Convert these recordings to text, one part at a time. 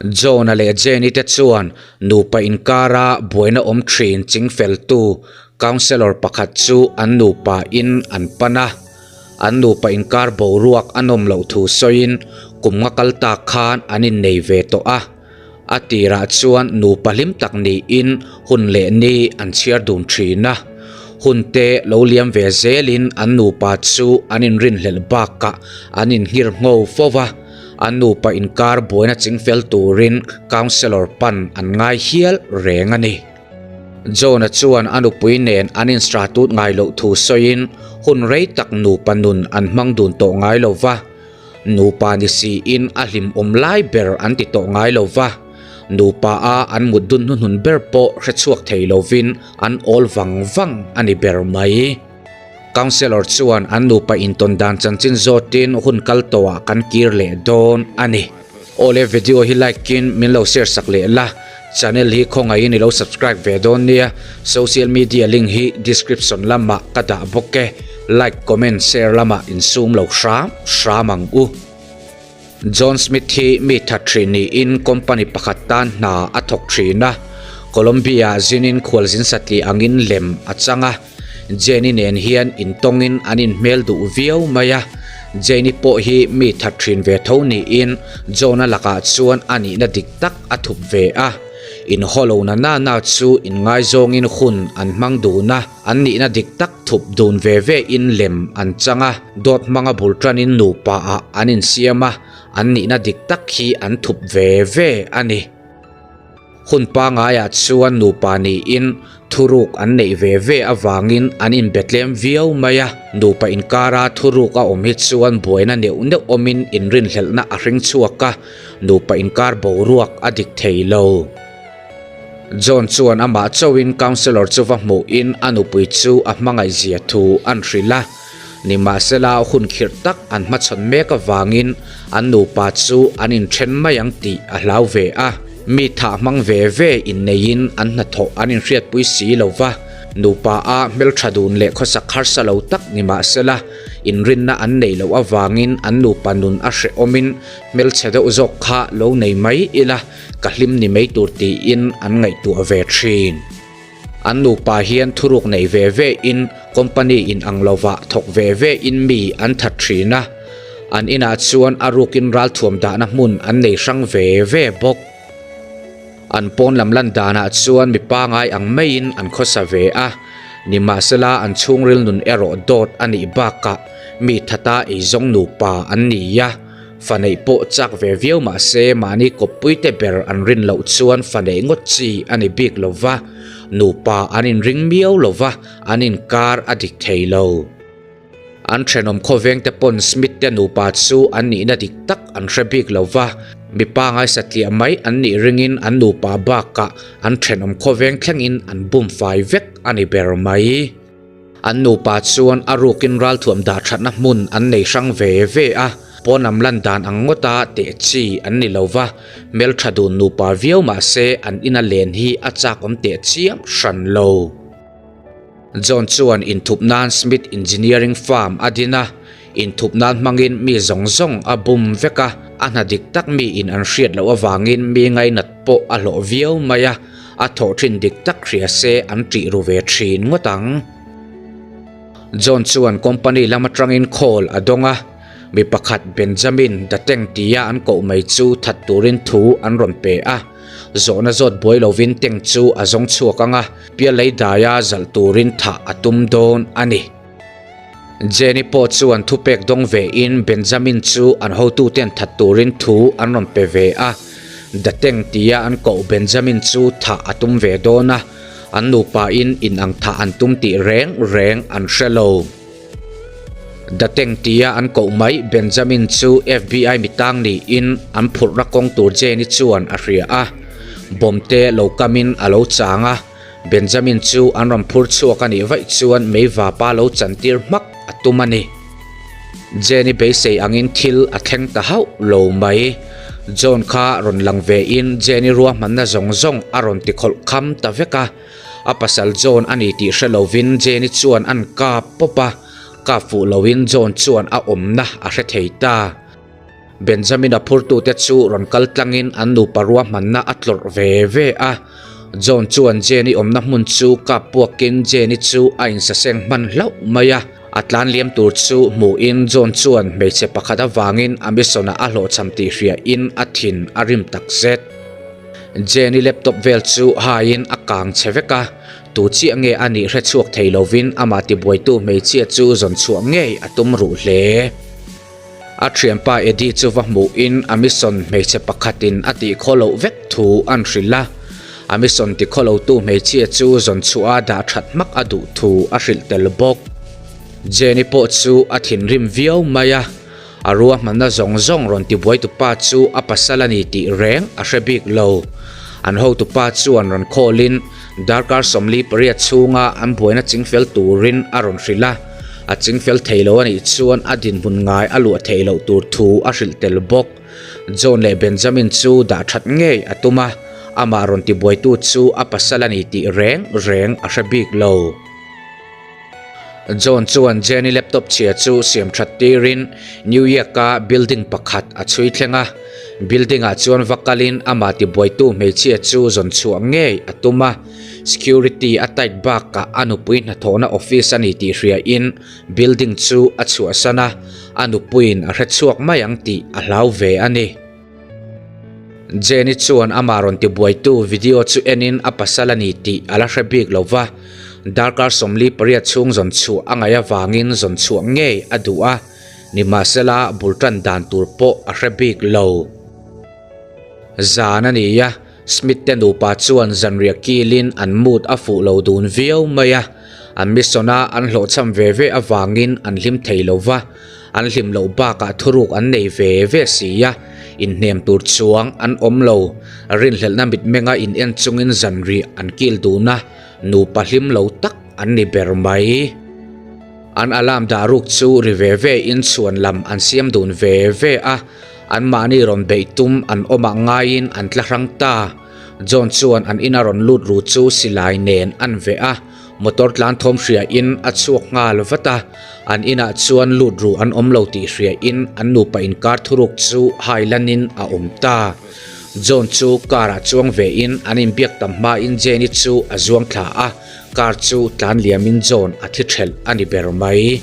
John-a leh Jane-i te chuan nupa inkara buaina awm thin chingfeltu counsellor pakhat chu an nupa in an pan a. An nupa inkar boruak a nawm loh thu sawiin kum nga kal tak khan an innei ve tawh a. A tirah chuan nupa hlim tak niin hun leh ni an chhiar dun thin a. Hun te lo liam ve zelin an nupa chu an inrinhlelh bakah an inghir ngho fo va. An nupa inkar buaina chingfel turin counsellor pan an ngai hial reng a ni. John-a chuan a nupui nen an instratut ngai loh thu sawiin hun rei tak nupa nun an hmang dun tawh ngai lo va. Nupa ni siin a hlimawm lai ber an ti tawh ngai lo va. Nupa a an mut dun hnuhnun ber pawh hre chhuak thei lovin an awl vang vang a ni ber mai. Councellor chuan an nupa intawn dan chanchin zawtin hun kal tawhah kan kir leh dawn a ni. Awle video hi like in min lo share sak leh la, channel hi khawngaihin i lo subscribe ve dawn nia, social media link hi description lamah ka dah bawk e, like comment share lamah insum lo hram hram ang u. John Smith hi mi that thin niin company pakhat tan hna a thawk thin a, Colombia-ah zinin khualzin satliah angin lem a chang a, Jenny nen hian intawngin an inhmel duh viau mai a, Jenny pawh hi mi that thin ve tho niin John-a lakah chuan a nihna dik tak a thup ve a, inhaw lo na na na chu inngaizawngin hun an hmang dun a. An nihna dik tak thup dun ve ve in lem an chang a, dawt hmanga bul tanin nupa ah an insiam a, an nihna dik tak hi an thup ve ve a ni. Hun pangaiah chuan nupa niin thuruk an neih ve ve avangin an inbe tlem viau mai a, nupa inkara thuruk a awm hi chuan buaina neuh neuh awmin inrinhlelhna a hring chhuak a, nupa inkar boruak a dik thei lo. John chuan amah chauhin councillor chu va hmuhin a nupui chu a hmangaihzia thu an hrilh a. Nimahsela hun khirh tak an hmachhawn mek avangin an nupa chu an inthen mai ang tih a hlau ve a. Mi thah hmang ve ve inneiin an hnathawh an inhriatpui si lo va, nupa a hmeltha dun leh khawsak harsa lo tak nimahsela inrinna an neih loh avangin an nupa nun a hrehawmin hmelchhe deuh zawk kha lo nei mai ila. Ka hlim ni mai tur tiin an ngaihtuah ve thin. An nupa hian thuruk nei ve ve in company in ang lovah thawk ve ve in mi an that thin a. An inah chuan a rukin ralthuam dahna hmun an nei hrang ve ve bawk. An pawn lam lan danah chuan mi pangai ang maiin an khawsa ve a. Nimahsela an chhungril nun erawh dawt a nih bakah mi thata eizawng nupa an ni a. Fa neih pawh chak ve viau mah se mahni kawppuite ber an rin loh chuan fa neih ngawt chi a ni bik lo va, nupa an inring miau lo va, an inkar a dik thei lo. An thenawm khawvengte pawn Smith te nupa chu an nihna dik tak an hre bik lo va, mipa ngaisatliah mai an nih ringin an nupa bakah an thenawm khawveng thlengin an bum fai vek a ni ber mai. An nupa chuan a rukin ralthuam dah thatna hmun an nei hrang ve ve a, pawnam lan dan ang ngawta teh chi an ni lo va, hmeltha dun nupa viau mah se an ina len hi a chak awm teh chiam hran lo. John chuan inthup nan Smith Engineering Firm a din a, inthup nan hmangin mi zawng zawng a bum vek a, a hna dik tak miin an hriat loh avangin mi ngainat pawh a hlawh viau mai a. A thawh thin dik tak hria se an ṭih ru ve ṭhin ngawt ang. John chuan company lam aṭangin call a dawng a, mi pakhat Benjamin Dateng tia an koh mai chu that turin thu an rawn pe a. Zawhna zawt buai lovin Teng chu a zawng chhuak ang a, pialei daia zalh turin thah a tum dawn a ni. Jenny pawh chuan thupek dawng vein Benjamin chu an hotuten that turin thu an rawn pe ve a. Dateng tia an koh Benjamin chu thah a tum ve dawn a, an nupain in ang thah an tum tih reng reng an hre lo. Dateng tia an koh mai Benjamin chu FBI mitang niin an phurhna kawng tur Jenny chuan a hria a, bomb te lo kamin a lo chang a. Benjamin chu an rawn phur chhuak a nih vaih chuan meivapa lo chantir hmak a tum a ni. Jenny beisei angin thil a thleng ta hauh lo mai. John kha rawn lang vein Jenny ruahmanna zawng zawng a rawn ti khawlh kham ta vek a. A pasal John a ni tih hre lovin Jenny chuan an kap pawp a, kap fuh loin John chuan a awmna a hre thei ta. Benjamin-a phurtute chu rawn kal tlangin an nupa ruahmanna a tlawrh ve ve a. John chuan Jane-i awmna hmun chu kap puakin Jane-i chu a insaseng hman hlauh mai a. A tlan liam tur chu hmuhin John chuan hmeichhe pakhat avangin a mission-ah a hlawhchham tih hriain a thin a rim tak zet. Jane-i laptop vel chu haiin a kang chhe vek a, tu chiah nge a nih hre chhuak thei lovin amah tibuaitu hmeichhia chu zawn chhuah ngei a tum ruh hle. A thianpa Eddie chu va hmuhin a mission hmeichhe pakhatin a tih khaw loh vek thu an hrilh a. A mission ti khaw lotu hmeichhia chu zawn chhuah a dah that hmak a duh thu a hrilh tel bawk. Jenny pawh chu a thinrim viau mai a, a ruahmanna zawng zawng rawn tibuaitupa chu a pasal a ni tih reng a hre bik lo. An hotupa chuan rawn khawlin darkar 48 chhunga an buaina chingfel turin a rawn hrilh a. A chingfel thei lo a nih chuan a dinhmun ngai a luah theih loh tur thu a hrilh tel bawk. John leh Benjamin chu dah that ngei a tum a, amah rawn tibuaitu chu a pasal a ni tih reng reng a hre bik lo. John chuan Jenny laptop chhia chu siam that tirin New York-a building pakhat a chhui thleng a. Building-ah chuan va kalin amah tibuaitu hmeichhia chu zawn chhuah ngei a tum a. Security a tight bakah a nupui hnathawhna office a ni tih hriain building chu a chhuahsan a, a nupuiin a hre chhuak mai ang tih a hlau ve a ni. Jenny chuan amah rawn tibuaitu video chu enin a pasal a ni tih a la hre bik lo va, darkar 48 chhung zawn chhuah a ngaih avangin zawn chhuah ngei a duh a, nimahsela bul tan dan tur pawh a hre bik lo. Zan a ni a. Smith te nupa chuan zanriah kilin an mood a fuh lo dun viau mai a, an mission a an hlawhchham ve ve avangin an hlim thei lo va, an hlim loh bakah thuruk an nei ve ve si a, inhnem tur chuang an awm lo. Rinhlelhna mitmenga in en chungin zanriah an kil dun a, nupa hlim lo tak an ni ber mai. An alarm dah ruk chu ri ve ve in chhuan lam an siam dun ve ve a. Anmahni rawn beih tum an awmah ngaiin an tla hrang ta. John chuan an ina rawn lut ru chu silai nen an veh a, motor tlan thawm hriain a chhuak nghal vat a. An inah chuan lut ru an awm lo tih hriain an nupa inkar thuruk chu hailanin a awm ta. John chu car ah chuang vein an inbiak tam hmain Jenny chu a zuang thla a, car chu tlan liamin John a thi thelh a ni ber mai.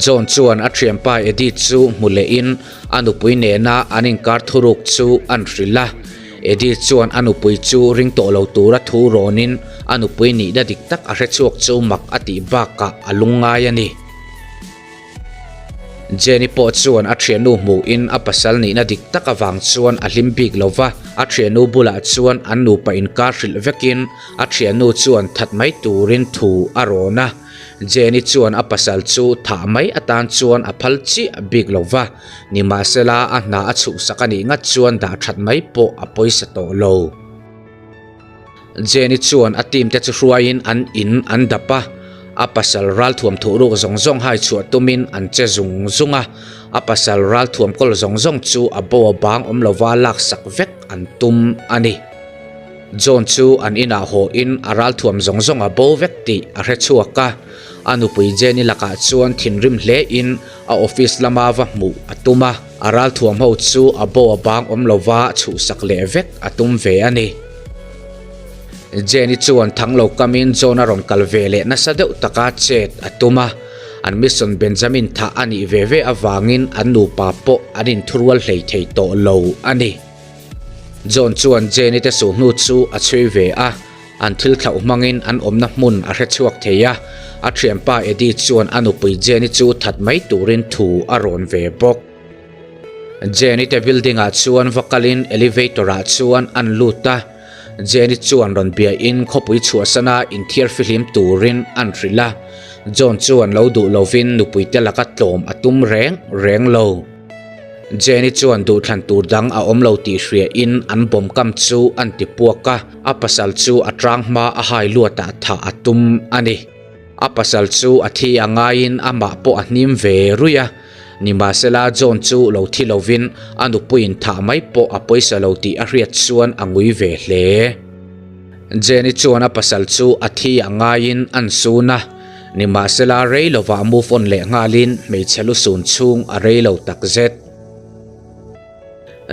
John chuan a thianpa Eddie chu hmu lehin a nupui nena an inkar thuruk chu an hrilh a. Eddie chuan a nupui chu ring tawh lo tura thu rawnin a nupui nihna dik tak a hre chhuak chu mak a tih bakah a lungngai a ni. Jenny pawh chuan a thiannu hmuhin a pasal nihna dik tak avang chuan a hlim bik lo va, a thiannu bulah chuan an nupa inkar hrilh vekin A thiannu chuan that mai turin thu a rawn a, Jenny chuan a pasal chu thah mai atan chuan a phal chiah bik lo va, nimahsela a hna a chhuhsak a nih ngat chuan dah that mai pawh a pawisa tawh lo. Jenny chuan a team te chu hruaiin an in an dap a, a pasal ralthuam thuhruk zawng zawng hai chhuah tumin an che zung zung a, a pasal ralthuam kawl zawng zawng chu a bo a bang awm lova laksak vek an tum a ni. John chu an inah haw in a ralthuam zawng zawng a bo vek tih a hre chhuak a, a nupui Jenny lakah chuan thinrim hle in a office lama va hmuh a tum a, a ralthuam ho chu a bo a bang awm lova chhuhsak leh vek a tum ve a ni. Jenny chuan thang lo kamin John a rawn kal ve leh nasa deuh taka chet a tum a, an mission Benjamin thah a nih ve ve avangin an nupa pawh an inthurual hlei thei tawh lo a ni. John chuan Jenny te suhnu chu a chhui ve a, an thil thlauh hmangin an awmna hmun a hre chhuak thei a, a thianpa Eddie chuan a nupui Jenny chu that mai turin thu a rawn ve bawk. Jenny te building ah chuan va kalin elevator ah chuan an lut a, Jenny chuan rawn biain khawpui chhuahsana inthiar fihlim turin an hrilh a, John chuan lo duh lovin nupui te laka tlawm a tum reng reng lo. Jenny chuan duhthlan tur dang a awm lo tih hriain an bawm kam chu an ti puak a, a pasal chu a tang hma a hai luatah thah a tum a ni. A pasal chu a thi a ngaiin amah pawh a hnim ve ruih a, nimahsela John chu lo thi lovin a nupuiin thah mai pawh a pawisa lo tih a hriat chuan a ngui ve hle. Jenny chuan a pasal chu a thi a ngaiin an sun a. Nimahsela rei lovah move on leh nghalin hmeichhe lusun chhung a rei lo takzet.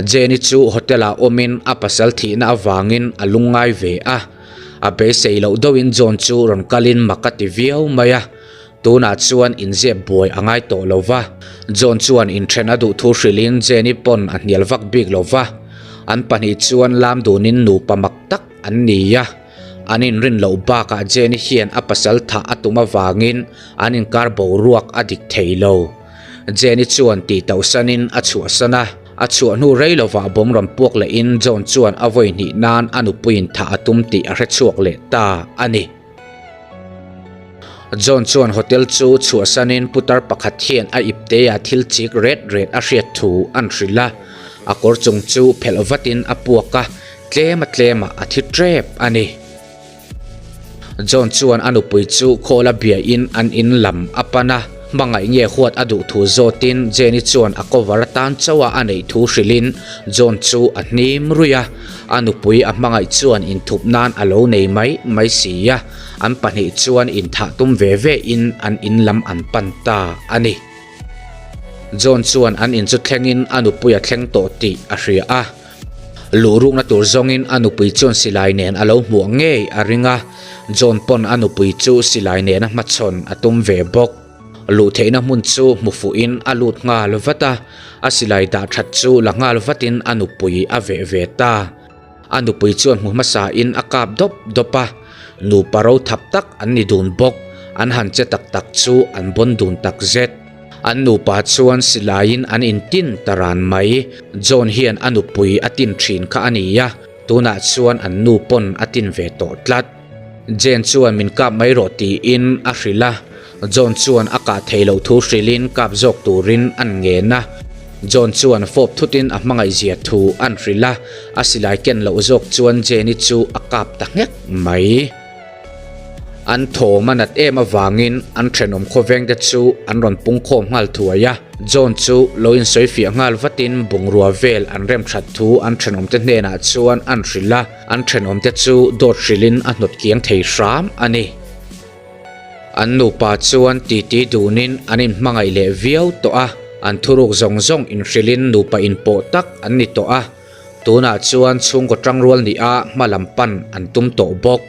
Jenny chu hotel-ah awmin a pasal thihna avangin a lungngai ve a. A beisei loh deuhin John chu rawn kalin mak a ti viau mai a. Tunah chuan inzep buai a ngai tawh lo va. John chuan inthen a duh thu hrilhin Jenny pawn a hnial vak bik lo va. An pahnih chuan lam dunin nupa mak tak an ni a. An inrin loh bakah Jenny hian a pasal thah a tum avangin an inkar boruak a dik thei lo. Jenny chuan tih tauhsanin a chhuahsan a, a chhuah hnu rei lovah bawm rawn puak lehin John chuan a vawi hnih nan a nupuiin thah a tum tih a hre chhuak leh ta a ni. John chuan hotel chu chhuahsanin putar pakhat hian a ipteah thil chik ret ret a hriat thu an hrilh a, a kawr chung chu phelh vatin a puak a, tlema tlemah a thi tep a ni. John chuan a nupui chu khawl a biain an in lam a pan a, hmangaih nge huat a duh thu zawtin Jenny chuan a cover atan chauh a a neih thu hrilhin John chu a hnim ruih a, a nupui a hmangaih chuan inthup nan a lo nei mai mai si a, an pahnih chuan inthah tum ve ve in an in lam an pan ta a ni. John chuan an in chu thlengin a nupui a thleng tawh tih a hria a. Luh rukna tur zawngin a nupui chuan silai nen a lo hmuah ngei a ring a, John pawn a nupui chu silai nena hmachhawn a tum ve bawk. Luh theihna hmun chu hmu fuhin a lut nghal vat a, a silai dah that chu la nghal vatin a nupui a veh ve ta. A nupui chuan hmu hmasain a kap dawp dawp a, nupa ro thap tak an ni dun bawk, an han che tak tak chu an bawn dun tak zet. An nupa chuan silaiin an intin ta ran mai. John hian a nupui a tin thin kha a ni a, tunah chuan an nu pawn a tin ve tawh tlat. Jane chuan min kap mai rawh tiin a hrilh a, John chuan a kah thei loh thu hrilhin kap zawk turin an ngen a. John chuan fawp thutin a hmangaihzia thu an hrilh a, a silai ken loh zawk chuan Jane-i chu a kap ta nghek mai. An thawm a nat em avangin an thenawm khawvengte chu an rawn pungkhawm nghal thuai a. John chu lo insawifiah nghal vatin bungrua vel an rem that thu an thenawmte hnenah chuan an hrilh a, an thenawmte chu dawt hrilhin a hnawt kiang thei hram a ni. An nupa chuan titi dunin an inhmangaih leh viau tawh a, an thuruk zawng zawng inhrilhin nupa inpawh tak an ni tawh a. Tunah chuan chhungkaw tangrual nih a hma lam pan an tum tawh bawk.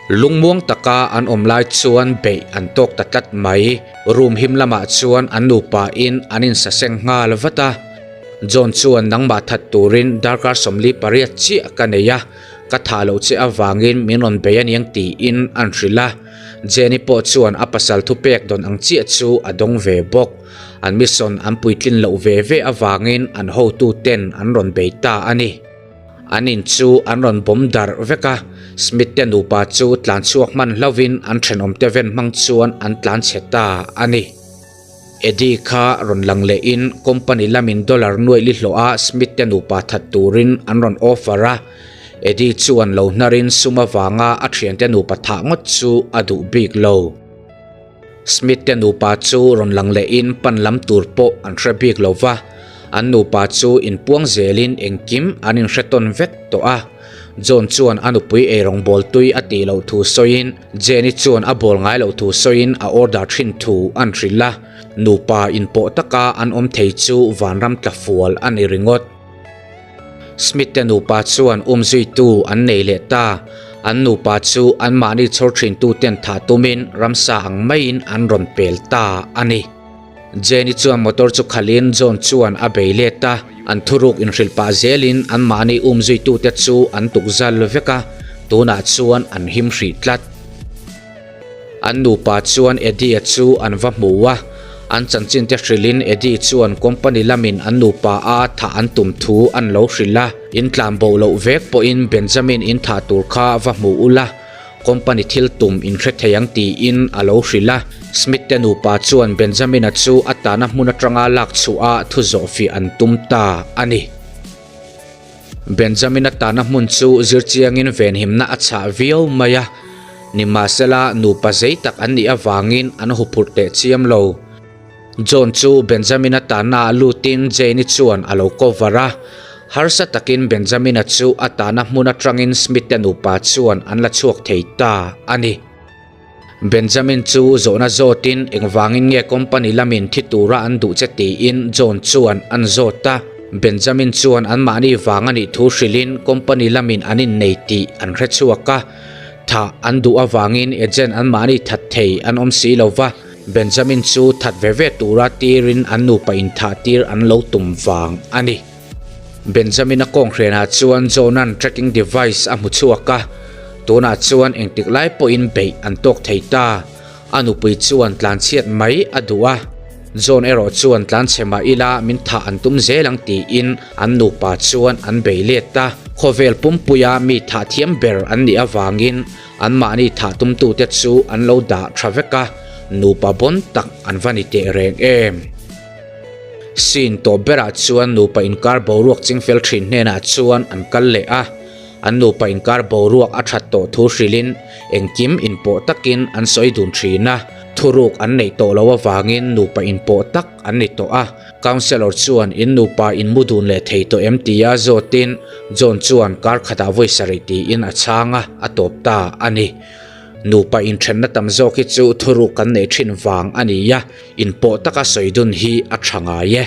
Lungmuang taka an awm lai chuan beih an tawk ta tlat mai. Room him lamah chuan an nupa in an insaseng nghal vat a. John chuan nangmah that turin darkar 48 chiah ka nei a, ka thah loh che avangin min rawn bei aniang tiin an hrilh a. Jenny pawh chuan a pasal thupek dawn ang chiah chu a dawng ve bawk. An mission an puitlin loh ve ve avangin an hotuten an rawn bei ta a ni. An in chu an rawn bawm darh vek a, Smith te nupa chu tlan chhuak hman hlauhin an thenawmte ven hmang chuan an tlan chhe ta a ni. Eddie kha rawn lang lehin company lamin dollar nuaih li hlawh a Smith te nupa that turin an rawn offer a, Eddie chuan lo hnarin sum avanga a thiante nupa thah ngawt chu a duh bik lo. Smith te nupa chu rawn lang lehin pan lam tur pawh an hre bik lo va, an nupa chu inpuang zelin engkim an inhre tawn vek tawh a. John chuan a nupui eirawng bawl tui a tih loh thu sawiin Jenny chuan a bawl ngai loh thu sawiin a order thin thu an hrilh a, nupa inpawh taka an awm thei chu vanram tla fual a ni ringawt. Smith te nupa chuan umzuitu an nei leh ta. An nupa chu anmahni chhawr thintu ten thah tumin ramsa ang maiin an rawn pel ta a ni. Jenny chuan motor chu khalhin John chuan a bei let a, an thuruk inhrilh pah zelin anmahni umzuitute chu an tukzal vek a, tunah chuan an him hrih tlat. An nupa chuan Eddie-a chu an va hmu a, an chanchin te hrilhin Eddie chuan company lamin an nupa a thah an tum thu an lo hrilh a, in tlan bo loh vek pawhin Benjamin in thah tur kha va hmu ula, company thil tum in hre thei ang tiin a lo hrilh a. Smith te nupa chuan Benjamin-a chu a tahna hmun atanga lak chhuah a thu zawhfiah an tum ta a ni. Benjamin-a tahna hmun chu zirchiangin venhimna a chhah viau mai a, nimahsela nupa zei tak an nih avangin an huphurh teh chiam lo. John chu Benjamin-a tahnaah lutin Jane-i chuan a lo cover a, harsa takin Benjamin-a chu a tahna hmun atangin Smith-te nupa chuan an la chhuak thei ta a ni. Benjamin chu zawhna zawtin engvangin nge company lamin thi tura an duh che tiin John chuan an zawt a. Benjamin chuan anmahni vang a nih thu hrilhin company lamin an innei tih an hre chhuak a. Thah an duh avangin agent anmahni that thei an awm si lo va, Benjamin chu that ve ve tura tirin an nupa inthah tir an lo tum vang a ni. Benjamin-a kawnghrenah chuan John-a'n tracking device a hmu chhuak a, tunah chuan engtik lai pawhin beih an tawk thei ta. A nupui chuan tlanchhiat mai a duh a, John erawh chuan tlanchhe mah ila min thah an tum zel ang tiin an nupa chuan an bei let a. Khawvel pumpuia mi thah thiam ber an nih avangin anmahni thah tumtute chu an lo dah tha vek a, nupa bawn tak an va ni teh reng em. Scene tawp berah chuan nupa inkar boruak chingfel thin hnenah chuan an kal leh a, an nupa inkar boruak a that tawh thu hrilhin engkim inpawh takin an sawi dun thin a, thuruk an neih tawh loh avangin nupa inpawh tak an ni tawh a. Councellor chuan in nupa in mu dun leh thei tawh em tia zawtin John chuan kar khatah vawi sarih tiin a chhang a, a tawp ta a ni. Nupa inthenna tam zawk hi chu thuruk kan neih thin vang a ni a, inpawh taka sawi dun hi a tha ngai e.